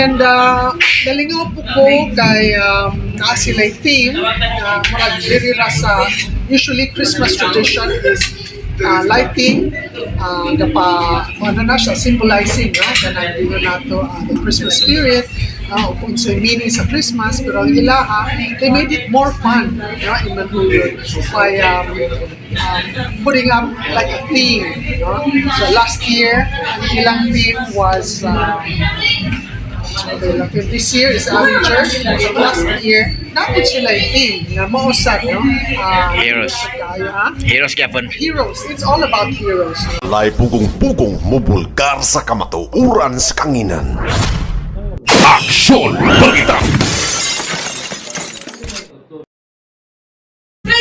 And nalingaw po ko kay naa sila theme na murag diri ra sa, usually Christmas tradition is lighting, gapa ano na siya, symbolizing, no, kanang dino nato the Christmas spirit, kung unsay meaning sa Christmas. Pero ang ilaha, they made it more fun, no, in Manjuyod by putting up like a theme, no? So last year, ang ilang theme was this year is Avenger. So last year, naa pod sila yung theme nga mao sad, no? Heroes. Kaayo, ha? Heroes gyapon. Heroes. It's all about heroes. Walay pugong-pugong mubulgar sa kamatuoran sa kanginan. Aksyon Balita!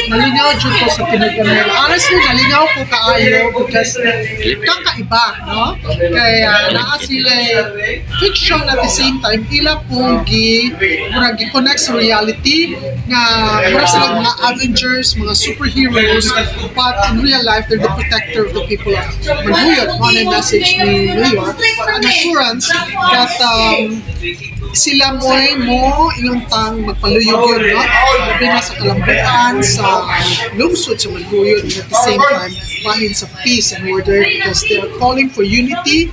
Nalingaw jud ko sa pinag. Honestly, nalingaw ko kaayo because kakaiba, no? Kaya naa sila fiction, at the same time ila pong gi murag gi-connect sa reality nga murag sila mga Avengers, mga superheroes, but in real life they're the protector of the people of Manjuyod. Mao na yung message ni Mayor, an assurance that sila mo'y mo inyong tang magpaluyog yun, no? Labi na sa kalambuan, sa lungsod sa Manjuyod, and at the same time, bahin sa peace and order because they are calling for unity.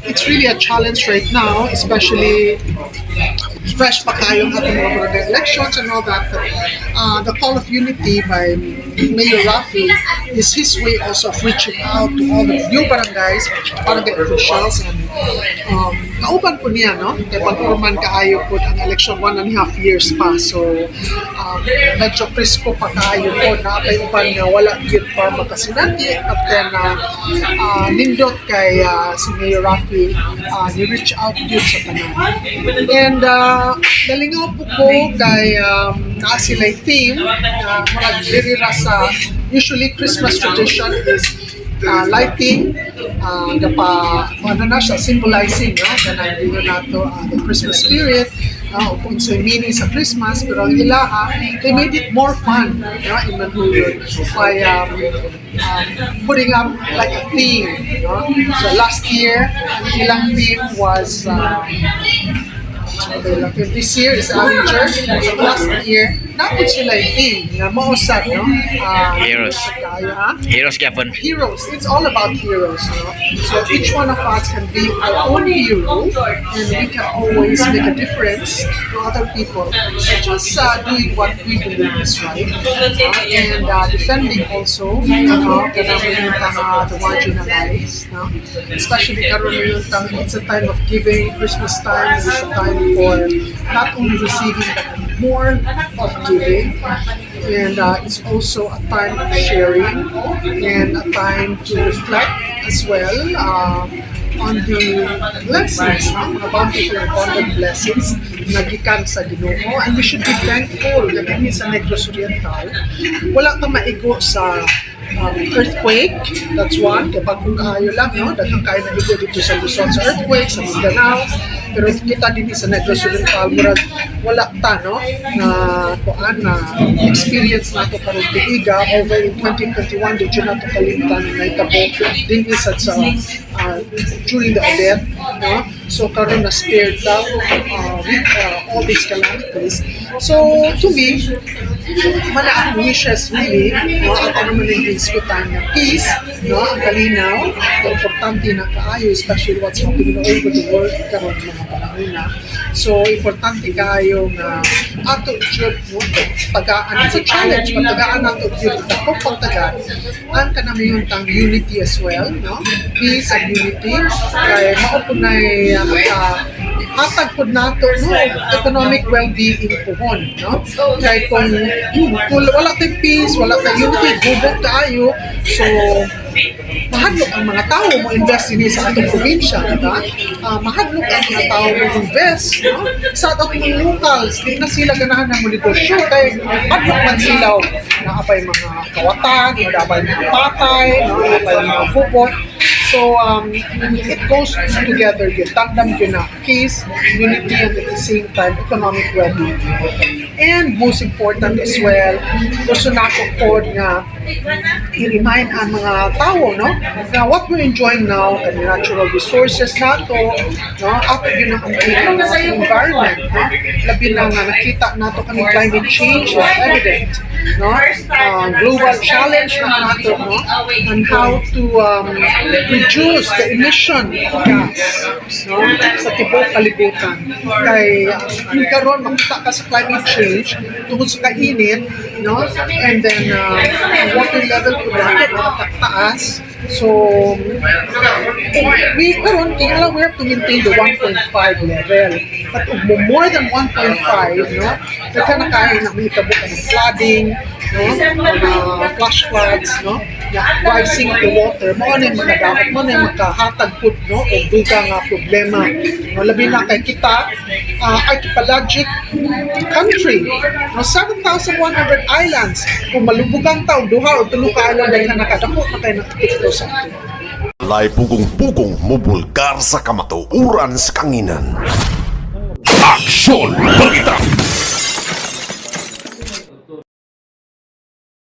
It's really a challenge right now, especially fresh pa kayong atong mga barangay elections and all that. But the call of unity by Mayor Rafi is his way also of reaching out to all the new barangays, barangay officials, and kauban po niya, no? Kay pag-urman kaayo po ang election, 1.5 years pa. So, medyo presko pa kaayo po na kay uban nga wala gyud pa makasinati, at then nindot kay si Mayor Rafi ni reach out gyud sa tanan. And nalingaw po ko kay naa sila theme na murag diri ra sa, usually Christmas tradition is lighting, gapa ano na siya, symbolizing, no, kanang dino nato the Christmas spirit, kung unsay meaning sa Christmas. Pero ang ilaha, they made it more fun, no, in Manjuyod by putting up like a theme, no? So last year, ang ilang theme was this year is Avenger. So last year, naa pod sila yung theme nga mao sad, no? Heroes. Kaayo, ha? Heroes gyapon. Heroes. It's all about heroes, no? So each one of us can be our own hero, and we can always make a difference to other people by just doing what we believe is right, and defending also, ano, kanang yung tang the marginalized, no? Especially karon yung tang it's a time of giving. Christmas time is a time for not only receiving but more of giving, and it's also a time of sharing and a time to reflect as well on the blessings, no? Mga bountiful and abundant blessings na gikan sa Ginoo, and we should be thankful that dinhi sa Negros Oriental wala ta maigo sa earthquake. That's one. Kay bag-o kaayo lang, no? Daghang kaayo naigo dito sa Luzon sa earthquake, sa Mindanao. Pero kita dinhi sa Negros Oriental, murag wala ta, no? Na kuan na experience nato karong tuiga over in 2021, di jud nato kalimtan na nahitabo dinhi sa during the Odette, no? So karon na spared ta with all these calamities. So to me, mana ang wishes really, no? Ako naman yung gisgutan na peace, no? Ang kalinaw, ang importante na kaayo, especially what's happening all over the world karon mga panahon na. So importante kaayo nga ato jud, no, tagaan. It's a challenge, but tagaan nato jud, dako pagtagaan ang kanamiyon tang unity as well, no? Peace and unity kay mao pud nay hatag pud nato, no, economic well-being puhon, no? Kay kung wala tay peace, wala tay unity, gubot kaayo, so mahadlok ang mga tao mo invest dinhi sa atong probinsya, di ba? Mahadlok ang mga tao mo invest, no? Sa atong mga locals, di na sila ganahan ng negosyo kay hadlok man sila naa pay mga kawatan, naa pay mga patay, no? Naa pay mga gubot. So it goes together yun. Tandem yun na peace, unity, and at the same time, economic well-being. And most important as well, gusto nako pod nga i-remind ang mga tao, no, na what we're enjoying now, kani natural resources nato, no, ato gyud ang environment, no? Labi na nga nakita nato kani climate change is evident, no? Global challenge na nato, no, on how to reduce the emission of gas, no, sa tibuok kalibutan. Kay karon makita ka sa climate change tungod sa kainit, no, and then water level po natin nakataas. So we karon kinahanglan we have to maintain the 1.5 level. But ug mo more than 1.5, no, daghan na kaayo na mahitabo ng flooding, no, mga flash floods, no, ya, rising of the water, mao na yung mga dapat, mao na yung makahatag pud, no, og duga nga problema. No, labi na kay kita, archipelagic country, no, 7,100 islands. Kung malubugan ta og duha o tulo ka island, daghan na kadako na kaayo nakaapekto sa ato. Walay pugong-pugong mubulgar sa kamatuoran sa kanginan. Aksyon! Balita!